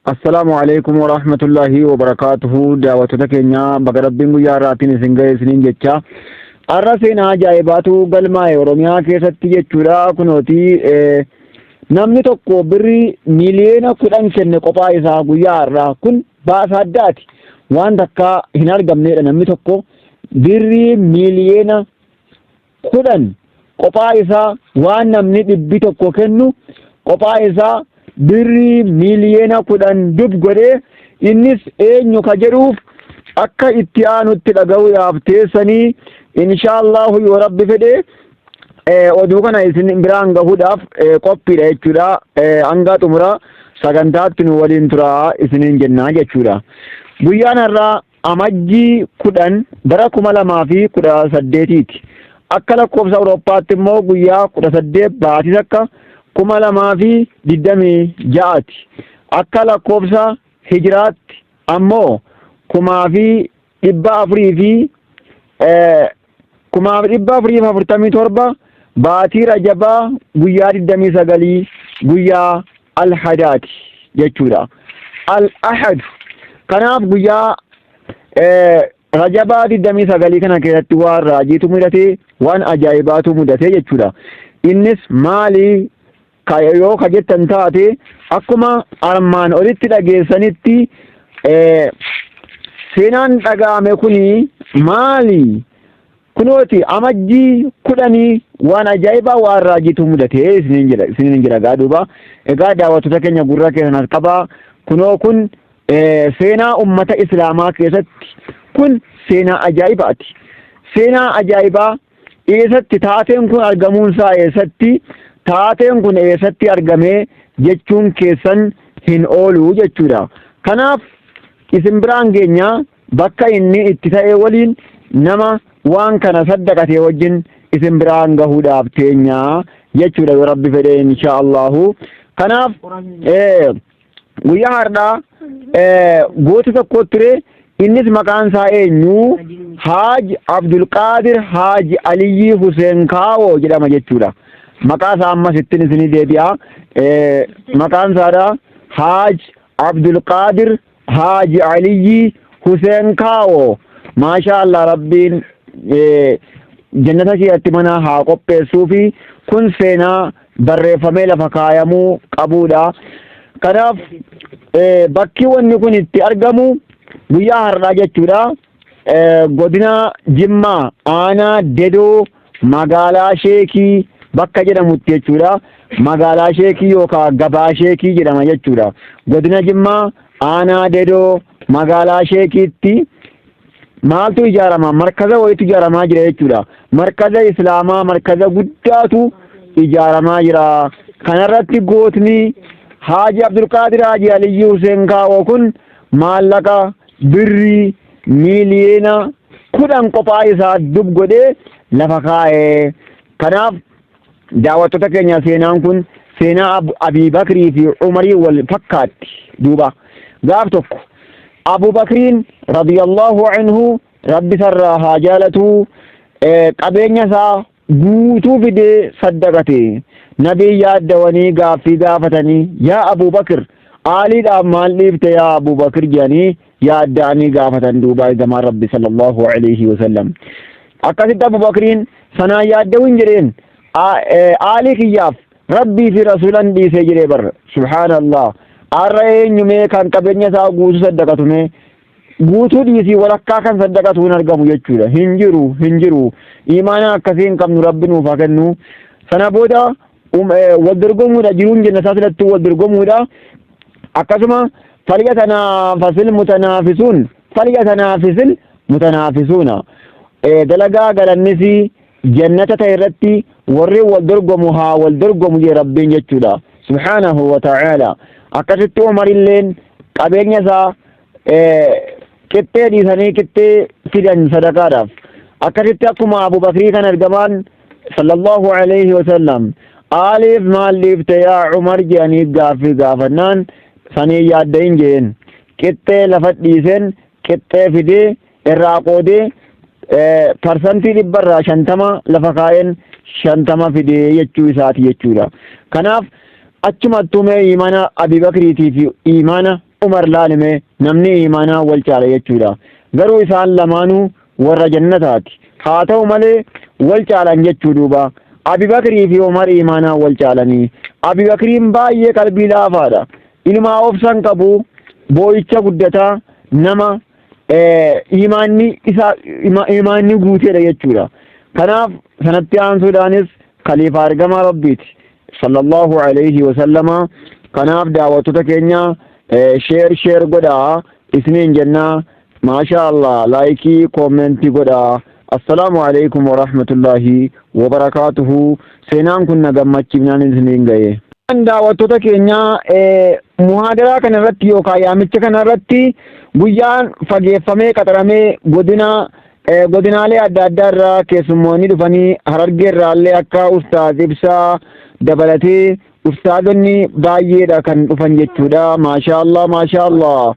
Assalaamu alaikum warahmatullaahi wabarakaatuhu. Daawwattoota keenya, baga Rabbiin guyyaa har'aatiin isin ga'e isiniin jecha. Har'a seenaa ajaa'ibaatu galmaa'e Oromiyaa keessatti jechuudha. Kunooti, namni tokko birrii 10 miiliyoona kenne qophaa isaa guyyaa har'aa. Kun baasa addaati. Waan takka hin argamnedha, namni tokko birrii 10 miiliyoona qophaa isaa, waan namni 100 kennu qophaa isaa birrii 10 miiliyoona dub godhee. Innis eenyu ka jedhuuf akka itti aanutti dhaga'uudhaaf teessanii, inshaallahu, yoo Rabbi fedhe oduu kana isin biraan gahuudhaaf qophiidha jechuudha. Hanga xumura sagantaatti nu waliin turaa isiniin jennaa jechuudha. Guyyaan har'aa Amajjii 10 bara 2018ti. Akka lakkoofsa Awurooppaatti immoo guyyaa 18 baatii 1 2026ti. Akka lakkoofsa Hijiraatti ammoo 1447 baatii Rajabaa guyyaa 29, guyyaa Alhadaati jechuudha. Al-Ahad. Kanaaf guyyaa Rajabaa 29 kana keessatti waan raajiitu mudate, waan ajaa'ibaatu mudate jechuudha. Innis maali yoo ka jettan taate, akkuma armaan olitti dhageessanitti seenaan dhaga'ame kuni maali? Kunooti, Amajjii 10 waan ajaa'ibaa, waan raajiitu mudate isiniin jedha gaa duuba. Egaa daawwattoota keenya, gurra keessan as qabaa. Kunoo, kun seenaa ummata Islaamaa keessatti kun seenaa ajaa'ibaati. Seenaa ajaa'ibaa eessatti taateen kun argamuunsaa, eessatti taateen kun eessatti argamee jechuun keessan hin oolu jechuudha. Kanaaf isin biraan geenya, bakka inni itti ta'e waliin, nama waan kana saddaqate wajjin isin biraan gahuudhaaf teenya jechuudha, yoo Rabbi fedhe, insha Allahu. Kanaaf guyyaa har'aa goota tokko ture. Innis maqaan isaa eenyu? Haaji Abdulqaadir Haaji Aliyyii Huseen Kaawoo jedhama jechuudha. Maqaa isaa ammas ittiin isinii deebi'a. Maqaan isaadha Haaji Abdulqaadir Haaji Aliyyii Huseen Kaawoo. Maashaa Allah, Rabbiin jannata keessatti mana haa qopheessuu fi kun seenaa barreeffamee lafa kaayamuu qabuudha. Kanaaf bakki wanni kun itti argamu guyyaa har'aa jechuudha. Godina Jimmaa, aanaa Dedoo, magaalaa Sheekii bakka jedhamutti jechuudha. Magaalaa Sheekii yookaan gabaa Sheekii jedhama jechuudha. Godina Jimmaa, aanaa Dedoo, magaalaa Sheekiitti maaltu ijaarama? Markaza wayitu ijaaramaa jira jechuudha. Markaza Islaamaa, markaza guddaatu ijaaramaa jira. Kanarratti gootni Haaji Abdulqaadir Haaji Aliyyii Huseen Kaawoo kun maallaqa birrii 10 miiliyoona qophaa isaa dub godhee lafa kaa'ee. Kanaaf daawwattoota keenya, seenaan kun seenaa Abii Bakrii fi Umarii wal fakkaatti duuba. Gaaf tokko Abu Bakriin radiyallahu anhu, Rabbi sarraa haa jaalatu, qabeenya isaa guutuu fidee saddaqate. Nabii yaaddawanii gaaffii gaafatanii, "Yaa Abu Bakr, aaliidhaaf maal dhiifte, yaa Abu Bakr?" jedhanii yaadda'anii gaafatan duuba ergamaan Rabbi sallallahu alaihi wasallam. Akkasitti Abu Bakriin sanaan yaaddawin jedheen, "Aalii kiyyaaf Rabbii fi rasuulan dhiisee" jedhee barra. Subhaanallah. Har'a eenyumee kan qabeenya isaa guutuu saddaqatu? Mee guutuu dhiisii, walakkaa kan saddaqatu hin argamu jechuudha. Hin jiru, hin jiru. Imaana akkasii hin qabnu, Rabbi nuuf haa kennu. Sana booda wal dorgomuudha, jiruun jenna isaa filattuu wal dorgomuudha. Akkasuma falyatanaafasil mutanaafisuun, falyatanaafisil mutanaafisuuna. Dalagaa galannisii jannata ta'e irratti warri wal dorgomu haa wal dorgomu jee Rabbiin jechuudha. Subhaanahu wa ta'ala. Akkasitti Umarilleen qabeenya isaa qixxee dhiisanii qixxee fidan sadaqaadhaaf. Akkasitti akkuma Abu Bakrii kan ergamaan sallallahu alayhi wa sallam "Aaliif maal dhiifte, yaa Umar?" jedhanii gaaffii gaafannaan, sanii yaaddayin jeen. Qixxee lafa dhiiseen qixxee fidee irraa qoodee, 50% lafa kaa'een 50 fidee jechuu isaati jechuudha. Kanaaf achumattuu mee imaana Abi Bakriitii fi imaana Umar laalime namni imaanaa wal caala jechuudha. Garuu isaan lamaanuu warra jannataati. Haa ta'u malee wal caalan jechuu duuba. Abi Bakrii fi Umar imaanaa wal caalanii. Abi Bakriin baay'ee qalbii laafaadha. Ilmaa obsan qabu, boo'icha guddataa nama imaanni isaa imaanni guuteedha jechuudha. Kanaaf sanatti aansuudhaanis khaliifaa ergamaa Rabbiiti sallallahu alayhi wa sallama. Kanaaf daawwattoota keenya, share share godhaa isiniin jennaa. Maasha Allah, like, comment godhaa. Assalaamu alaikum warahmatullaahi wabarakaatuhu. Seenaan kun na gammachiifnaan isiniin ga'e. Daawwattoota keenya, muhaadaraa kana irratti yookaan yaamicha kana irratti guyyaan fageeffamee qaxaramee godina godinaalee adda addaa irraa keessummoonni dhufanii, Harargee irraallee akka Ustaaz Ibsaa dabalatee ustaazonni baay'eedha kan dhufan jechuudha. Maasha Allah, maasha Allah.